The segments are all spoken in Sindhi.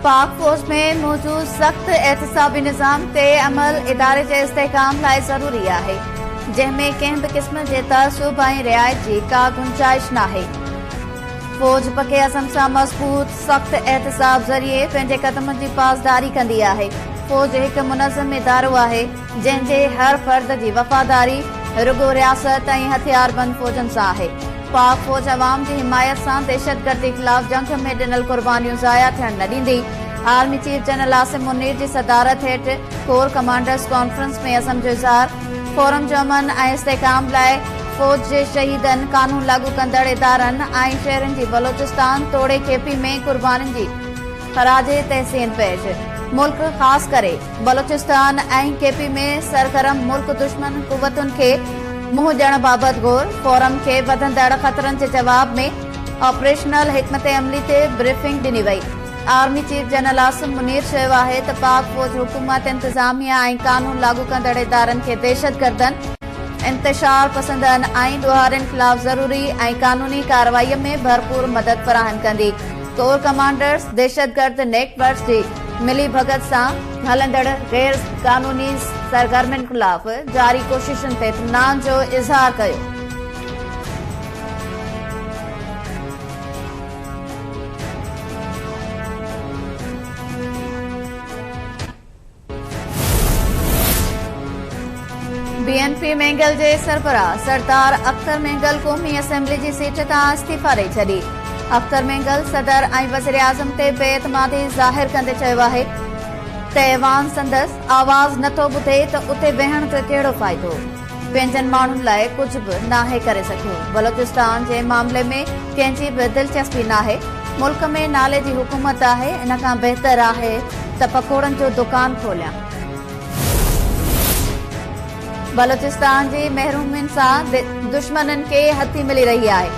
پاڪ فوج ۾ موجود سخت احتسابي نظام تي عمل اداري جي استحڪام لاء ضروري آهي، جنهن ۾ ڪنهن به قسم جي تعصب ۽ رعايت جي ڪا گنجائش ناهي. فوج پڪي عزم سان مضبوط سخت احتساب ذريعي پنهنجي قدمن جي پاسداري ڪندي آهي. فوج هڪ منظم ادارو آهي، جنهن جي هر فرد جي وفاداري رڳو رياست ۽ هٿياربند فوجن سان آهي. پاڪ فوج عوام جي حمايت سان دهشتگردي خلاف جنگ ۾ ڏنل قربانيون ضايع ٿيڻ نه ڏيندي، army chief general Asim Munir جي صدارت هيٺ ڪور ڪمانڊرز ڪانفرنس ۾ عزم جو اظهار، فورم جو امن ۽ استحڪام لاء فوج جي شهيدن، قانون لاڳو ڪندڙ ادارن ۽ شهرين جي بلوچستان توڙي ڪي پي ۾ قربانين جي خراج تحسين پيش، ملڪ خاص ڪري بلوچستان ۽ ڪي پي ۾ سرگرم ملڪ دشمن قوتن کي منهن ڏيڻ بابت غور، فورم کي وڌندڙ خطرن جي جواب ۾ آپريشنل حڪمت عملي تي بريفنگ ڏني وئي. Army chief general Asim Munir چيو آهي ته پاڪ فوج حڪومت، انتظاميه ۽ قانون لاڳو ڪندڙ ادارن کي دهشتگردن، انتشار پسندن ۽ ڏوهارين خلاف ضروري ۽ قانوني ڪارروائي ۾ ڀرپور مدد فراهم ڪندي. ڪور ڪمانڊرز دهشتگرد نيٽ ورڪس جي ملي ڀڳت سان هلندڙ غير قانوني سرگرمين خلاف جاري ڪوششن تي اطمينان جو اظهار ڪيو. بي اين پي مينگل جي سربراهه سردار اختر مينگل قومي اسيمبلي جي سيٽ تان استعيفيٰ ڏئي ڇڏي. اختر مينگل صدر ۽ وزيراعظم تي بي اعتمادي ظاهر ڪندي چيو آهي ته ايوان سندس آواز نٿو ٻڌي ته اتي ويهڻ جو ڪهڙو فائدو، پنهنجن ماڻهن لاء ڪجهه به ناهي ڪري سگهيو، بلوچستان جي معاملي ۾ ڪنهن جي به دلچسپي ناهي، ملڪ ۾ نالي جي حڪومت آهي، ان کان بهتر آهي ته پڪوڙن جو دڪان کوليان. بلوچستان جي محرومين سان دشمنن کي هٿي ملي رهي آهي،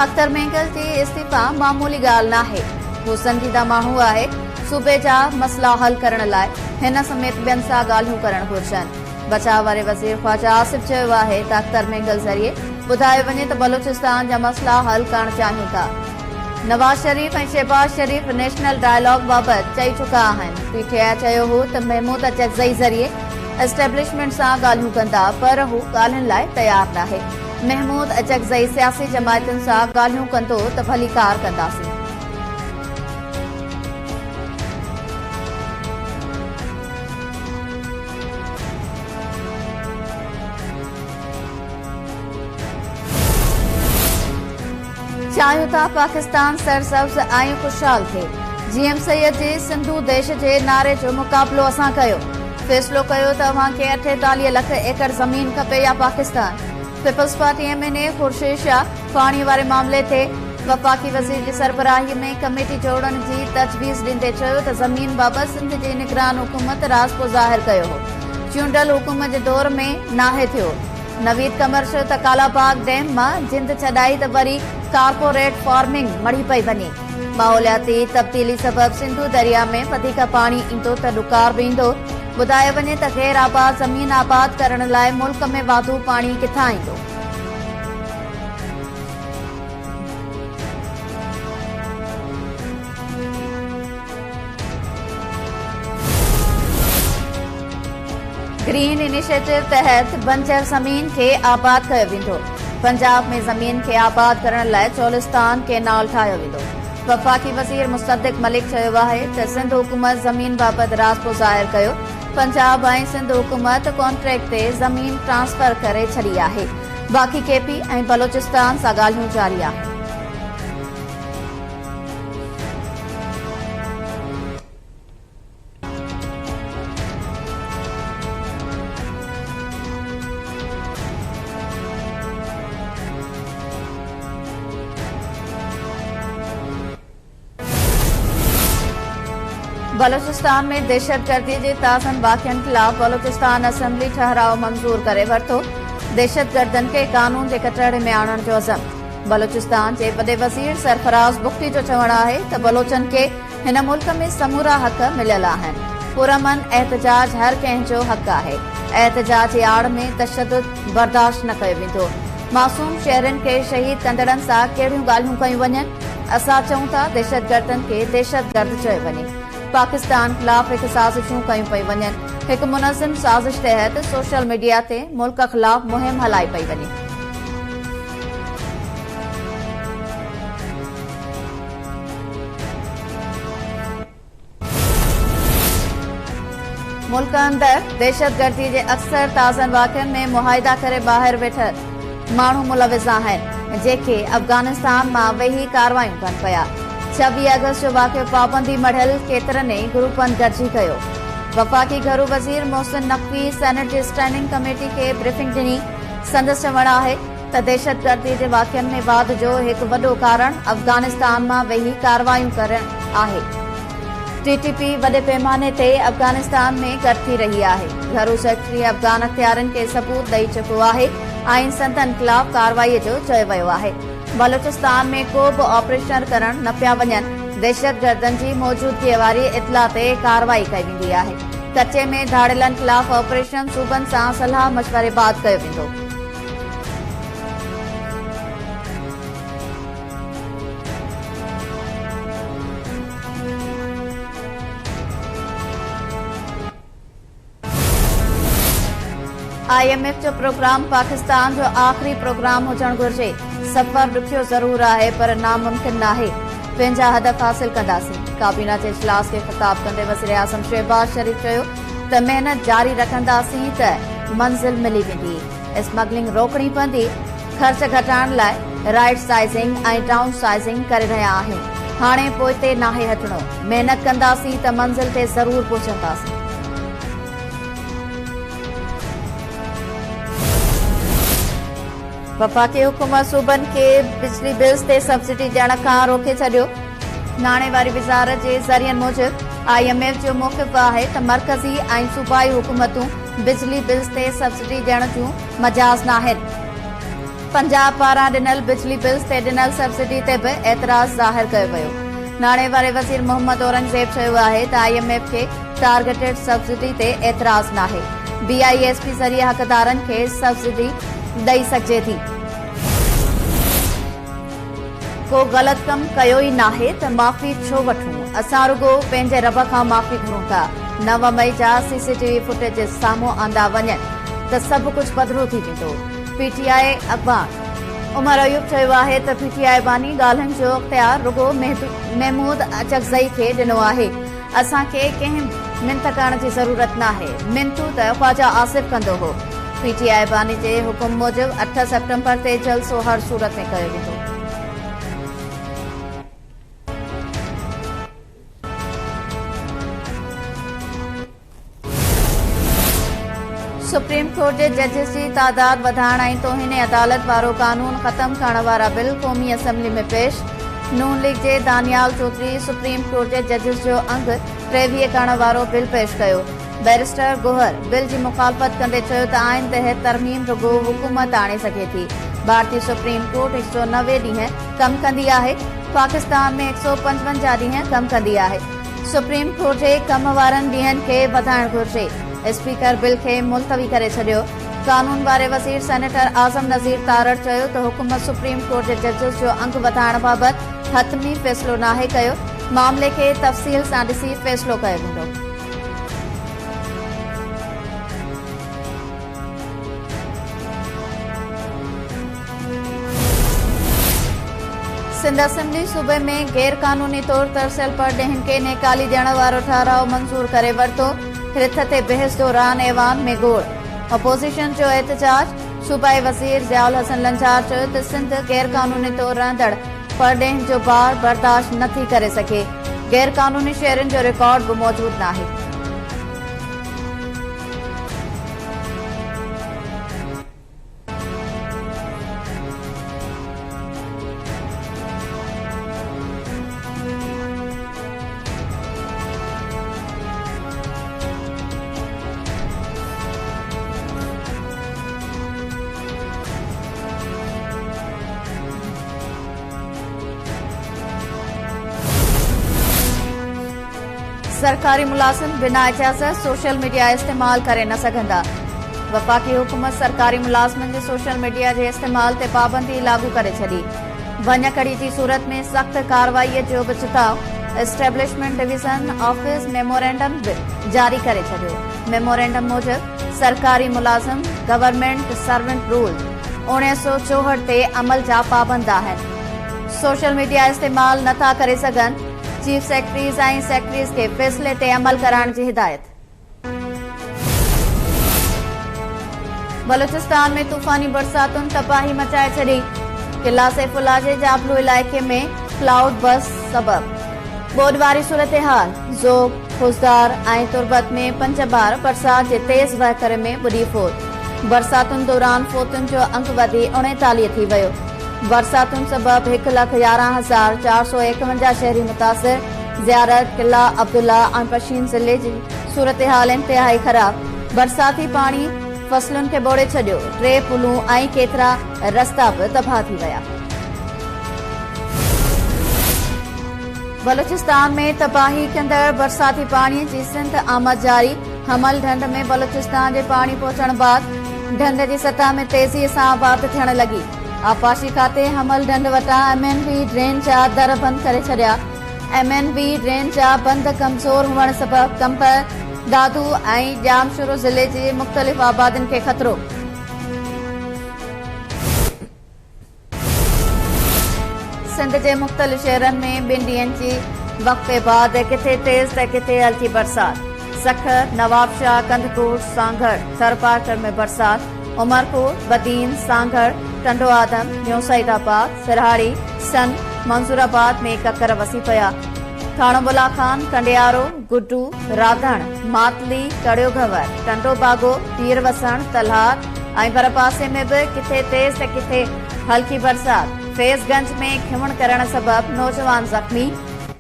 اختر مينگل جي استعيفيٰ معمولي ڳالهه ناهي، هو سنجيده ماڻهو آهي، صوبي جا مسئلا حل ڪرڻ لاء هن سميت ٻين سان ڳالهيون ڪرڻ گهرجن. بچاء واري وزير خواجه آصف چيو آهي ته اختر مينگل ذريعي ٻڌايو وڃي ته بلوچستان جا مسئلا حل ڪرڻ چاهيون ٿا. نواز شريف ۽ شهباز شريف نيشنل ڊائلاگ بابت چئي چڪا آهن، پي ٽي آء چيو هو ته محمود اچڪزئي ذريعي اسٽيبلشمينٽ سان ڳالهيون ڪندا پر هو ڳالهين لاء تيار ناهي، محمود اچڪزئي سياسي جماعتن سان ڳالهيون ڪندو ته ڀليڪار ڪنداسين. چاهيون ٿا پاڪستان سرسبز ۽ خوشحال ٿئي، جي ايم سيد جي سنڌو ديش جي نعري جو مقابلو اسان ڪيو، فيصلو ڪيو ته اوهان کي 48 لک ايڪڙ زمين کپي يا Pakistan, peoples party M N A Khurshid Shah پاڻي واري معاملي تي وفاقي وزير جي سربراهي ۾ ڪميٽي جوڙڻ جي تجويز ڏيندي چيو ته زمين بابت سنڌ جي نگران حڪومت راضپو ظاهر ڪيو هو، چونڊيل حڪومت جي دور ۾ ناهي ٿيو. نويد قمر چيو ته ڪالاباغ ڊيم مان جند ڇڏائي ته وري ڪارپوريٽ فارمنگ مڙهي پئي وڃي، ماحولياتي تبديلي سبب سنڌو درياء ۾ وڌيڪ پاڻي ايندو ته ڏڪار به ايندو، ٻڌايو وڃي ته غير آباد زمين آباد ڪرڻ لاء ملڪ ۾ واڌو پاڻي ڪٿان ايندو؟ گرين انيشيٽو تحت بنجر زمين کي آباد ڪيو ويندو، پنجاب ۾ زمين کي آباد ڪرڻ لاء چولستان ڪينال ٺاهيو ويندو، وفاقي وزير مصدق ملڪ چيو آهي ته سنڌ حڪومت زمين بابت راضپو ظاهر ڪيو، پنجاب ۽ سنڌ حڪومت ڪانٽريڪٽ تي زمين ٽرانسفر ڪري ڇڏي آهي، باقي ڪي پي ۽ بلوچستان سان ڳالهيون جاري آهن. بلوچستان ۾ دهشتگردي جي تازن واقعن خلاف بلوچستان اسيمبلي ٺهراء منظور ڪري ورتو، دهشتگردن کي قانون جي ڪٽهڙي ۾ آڻڻ جو عزم. بلوچستان جي وڏي وزير سرفراز بگٽي جو چوڻ آهي ته بلوچن کي هن ملڪ ۾ سمورا حق مليل آهن، پرامن احتجاج هر ڪنهن جو حق آهي، احتجاج جي آڙ ۾ تشدد برداشت نه ڪيو ويندو، معصوم شهرين کي شهيد ڪندڙن سان ڪهڙيون ڳالهيون ڪيون وڃن، اسان چئون ٿا دهشتگردن کي دهشتگرد چيو وڃي. پاڪستان خلاف هڪ سازشون ڪيون پيون وڃن، هڪ منظم سازش تحت سوشل ميڊيا تي ملڪ خلاف مهم هلائي پئي وڃي. ملڪ اندر دهشتگردي جي اڪثر تازن واقعن ۾ معاهدا ڪري ٻاهر ويٺل ماڻهو ملوث آهن، جيڪي افغانستان مان ويهي ڪارروايون ڪن پيا. 26 آگسٽ جو واقعو پابندي مڙهيل ڪيترن ئي گروپن گڏجي ڪيو. وفاقي گهرو وزير محسن نقوي سينيٽ جي اسٽينڊنگ ڪميٽي کي بريفنگ ڏني. سندس چوڻ آهي ته دهشتگردي جي واقعن ۾ واڌ جو هڪ وڏو ڪارڻ افغانستان مان ويهي ڪارروايون ڪرڻ آهي. ٽي ٽي پي وڏي پيماني تي افغانستان ۾ گڏ ٿي رهي آهي. گهرو سيڪريٽري افغان اختيارين کي ثبوت ڏئي چڪو آهي ۽ سندن خلاف ڪارروائي جو چيو ويو آهي. بلوچستان ۾ ڪو به آپريشن ڪرڻ نه پيا وڃن، دهشتگردن جي موجودگي واري اطلاع تي ڪارروائي ڪئي ويندي آهي. ڪچي ۾ ڌاڙيلن خلاف آپريشن صوبن سان صلاح مشوري بعد ڪيو ويندو. I M F جو پروگرام پاڪستان جو آخري پروگرام هجڻ گهرجي، سفر ڏکيو ضرور آهي پر ناممڪن ناهي، پنهنجا هدف حاصل ڪنداسين. ڪابينا جي اجلاس کي خطاب ڪندي وزيراعظم شهباز شريف چيو ته محنت جاري رکنداسين ته منزل ملي ويندي، اسمگلنگ روڪڻي پوندي، خرچ گهٽائڻ لاء رائيٽ سائيزنگ ۽ ڊائون سائيزنگ ڪري رهيا آهيون، هاڻي پوئتي ناهي هٽڻو، محنت ڪنداسين ته منزل تي ضرور پهچنداسين. وفاقي حڪومت صوبن کي بجلي بلز تي سبسڊي ڏيڻ کان روڪي ڇڏيو. ناڻي واري وزارت جي ذريعن موجب I M F جو موقف آهي ته مرڪزي ۽ صوبائي حڪومتون بجلي بلز تي سبسڊي ڏيڻ جون مجاز ناهن. پنجاب پاران ڏنل بجلي بلز تي ڏنل سبسڊي تي به اعتراض ظاهر ڪيو ويو. ناڻي واري وزير محمد اورنگزيب چيو آهي ته I M F کي ٽارگيٽڊ سبسڊي تي اعتراض ناهي، بي I S P ذريعي حقدارن کي سبسڊي ڏئي سگهجي ٿي. ڪو غلط ڪم ڪيو ئي ناهي ته معافي ڇو وٺون، اسان رڳو پنهنجي رب کان معافي گهرون ٿا، 9 مئي جا سي سي ٽي وي فوٽيجز سامهون آندا وڃن ته سڀ ڪجهه پڌرو ٿي ويندو، پي ٽي آء اڳواڻ عمر ايوب چيو آهي ته پي ٽي آء باني ڳالهين جو اختيار رڳو محمود اچڪزئي کي ڏنو آهي، اسان کي ڪنهن منٿ ڪرڻ جي ضرورت ناهي، منٿون ته خواجه آصف ڪندو هو. پي ٽي آء باني جي حڪم موجب 8 سيپٽمبر تي جلسو هر صورت ۾ ڪيو ويندو. سپريم ڪورٽ جي ججز جي تعداد وڌائڻ ۽ توهين عدالت وارو قانون ختم ڪرڻ وارا بل قومي اسيمبلي ۾ پيش، نون ليگ جي دانيال چوڌري سپريم ڪورٽ جي ججز جو انگ 23 ڪرڻ وارو بل پيش ڪيو. بئريسٽر گوهر بل جي مخالفت ڪندي چيو ته آئين تحت ترميم رڳو حڪومت آڻي سگهي ٿي، ڀارتي سپريم ڪورٽ 190 ڏينهن ڪم ڪندي آهي، پاڪستان ۾ 155 ڏينهن ڪم ڪندي آهي. سپريم ڪورٽ جي ڪم وارن ڏينهن کي وڌائڻ گهرجي، اسپيڪر بل کي ملتوي ڪري ڇڏيو. قانون واري وزير سينيٽر اعظم نذير تارڙ چيو ته حڪومت سپريم ڪورٽ جي ججز جو انگ وڌائڻ بابت حتمي فيصلو ناهي ڪيو، معاملي کي تفصيل سان ڏسي فيصلو ڪيو ويندو. سنڌ اسيمبلي صوبي ۾ غير قانوني طور ترسيل پرڏيهين کي نيڪالي ڏيڻ وارو ٺهراء منظور ڪري ورتو، رٿ تي بحث دوران ايوان ۾ گوڙ، اپوزيشن جو احتجاج، صوبائي وزير ضياء الحسن لنجار چيو ته سنڌ غير قانوني طور رهندڙ پرڏيهين جو بار برداشت نه ٿي ڪري سگهي، غير قانوني شهرين جو رڪارڊ به موجود ناهي. سرڪاري ملازم بنا اجازت سوشل ميڊيا استعمال ڪري نه سگهندا، وفاقي حڪومت سرڪاري ملازمن جي سوشل ميڊيا جي استعمال تي پابندي لاڳو ڪري ڇڏي، ڀڃڪڙي جي صورت ۾ سخت ڪارروائي جو به چتاء. اسٽيبلشمينٽ ڊويزن آفيس ميمورينڊم به جاري ڪري ڇڏيو. ميمورينڊم موجب سرڪاري ملازم گورنمينٽ سرونٽ رول 1964 تي عمل جا پابند آهن. سوشل ميڊيا استعمال نه ٿا ڪري سگهن، چيف سيڪريٽريز ۽ سيڪريٽريز کي فيصلي تي عمل ڪرائڻ جي هدايت. بلوچستان ۾ طوفاني برساتن تباهي مچائي ڇڏي، قلعه سيف الله جي جابلو علائقي ۾ ڪلائوڊ برسٽ سبب ٻوڏ واري صورتحال، ذوب، خضدار ۽ تربت ۾ پنج ٻار برسات جي تيز وهڪري ۾ ٻڏي فوت، برساتن دوران فوتن جو انگ وڌي 39 ٿي ويو، برساتن سبب 1,11,451 شهري متاثر، زيارت، قلعه عبدالله ۽ پشين ضلعي جي صورتحال انتهائي خراب، برساتي پاڻي فصلن کي ٻوڙي ڇڏيو، ٽي پلون ۽ ڪيترا رستا به تباهه ٿي ويا. بلوچستان ۾ تباهي ڪندڙ برساتي پاڻي جي سنڌ آمد جاري، حمل ڍنڍ ۾ بلوچستان جي پاڻي پهچڻ بعد ڍنڍ جي سطح ۾ تيزي سان واڌ ٿيڻ لڳي، آبپاشي کاتي حمل ڍنڍ وٽان ايم اين وي ڊرين جا در بند ڪري ڇڏيا. ايم اين وي ڊرين جا بند ڪمزور هئڻ سبب قمبر، دادو ۽ ڄامشورو ضلعي جي مختلف آبادين کي خطرو. سنڌ جي مختلف شهرن ۾ ٻن ڏينهن جي وقفي بعد ڪٿي تيز ته ڪٿي هلڪي برسات، سکر، نوابشاهه، ڪنڌڪوٽ، سانگهڙ، ٿرپارڪر ۾ برسات، عمرڪوٽ، بدين، سانگهڙ، ٽنڊو آدم، نيو سعيد آباد، سرهاڙي، سن، منظور آباد ۾ ڪڪر وسي پيا. ٿاڻو بلا خان، ڪنڊيارو، گڊو، راڌڻ، ماتلي، ڪڙيو گهنور، ٽنڊو باگو، پير وسڻ، تلهار ۽ ڀرپاسي ۾ به ڪٿي تيز ته ڪٿي هلڪي برسات. فيض گنج ۾ کنوڻ ڪرڻ سبب نوجوان زخمي،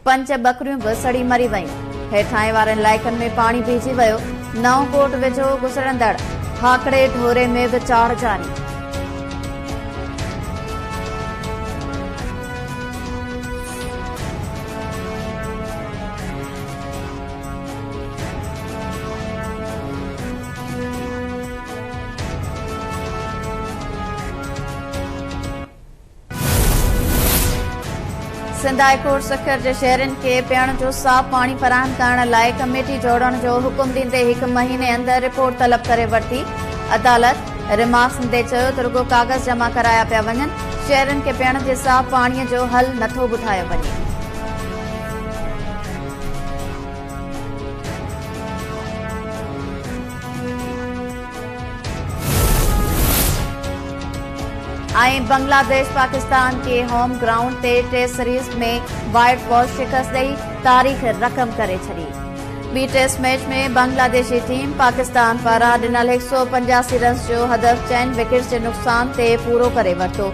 پنج ٻڪريون به سڙي مري ويون. هيٺاهين وارن علائقن ۾ پاڻي بيهجي ويو. نئون ڪوٽ ويجهو گذرندڙ هاڪڙي ڍوري ۾ به چاڙهه جاري. سنڌ هاء ڪورٽ سکر جي شهرين کي پيئڻ جو صاف پاڻي فراهم ڪرڻ لاء ڪميٽي جوڙڻ جو حڪم ڏيندي هڪ مهيني اندر رپورٽ طلب ڪري ورتي. عدالت ريمارڪس ڏيندي چيو ته رڳو ڪاغذ جمع ڪرايا پيا وڃن، شهرين کي پيئڻ جي صاف پاڻي جو حل نٿو ٻڌايو وڃي. ۽ بنگلاديش پاڪستان کي هوم گرائونڊ تي ٽيسٽ سيريز ۾ وائيٽ واش شڪست ڏئي تاريخ رقم ڪري ڇڏي. ٻي test match ۾ Bangladeshi team Pakistan پاران ڏنل 185 رنز جو هدف چئن وڪيٽس جي نقصان تي پورو ڪري ورتو.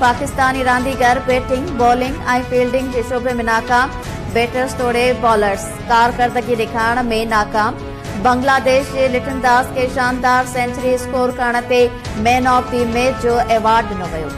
پاڪستاني رانديگر بيٽنگ، بالنگ ۽ فيلڊنگ جي شعبي ۾ ناڪام، بيٽرز توڙي بالرز ڪارڪردگي ڏيکارڻ ۾ ناڪام. بنگلاديش جي لٽن داس کي شاندار سينچري اسڪور ڪرڻ تي مين آف the match جو ايوارڊ ڏنو ويو.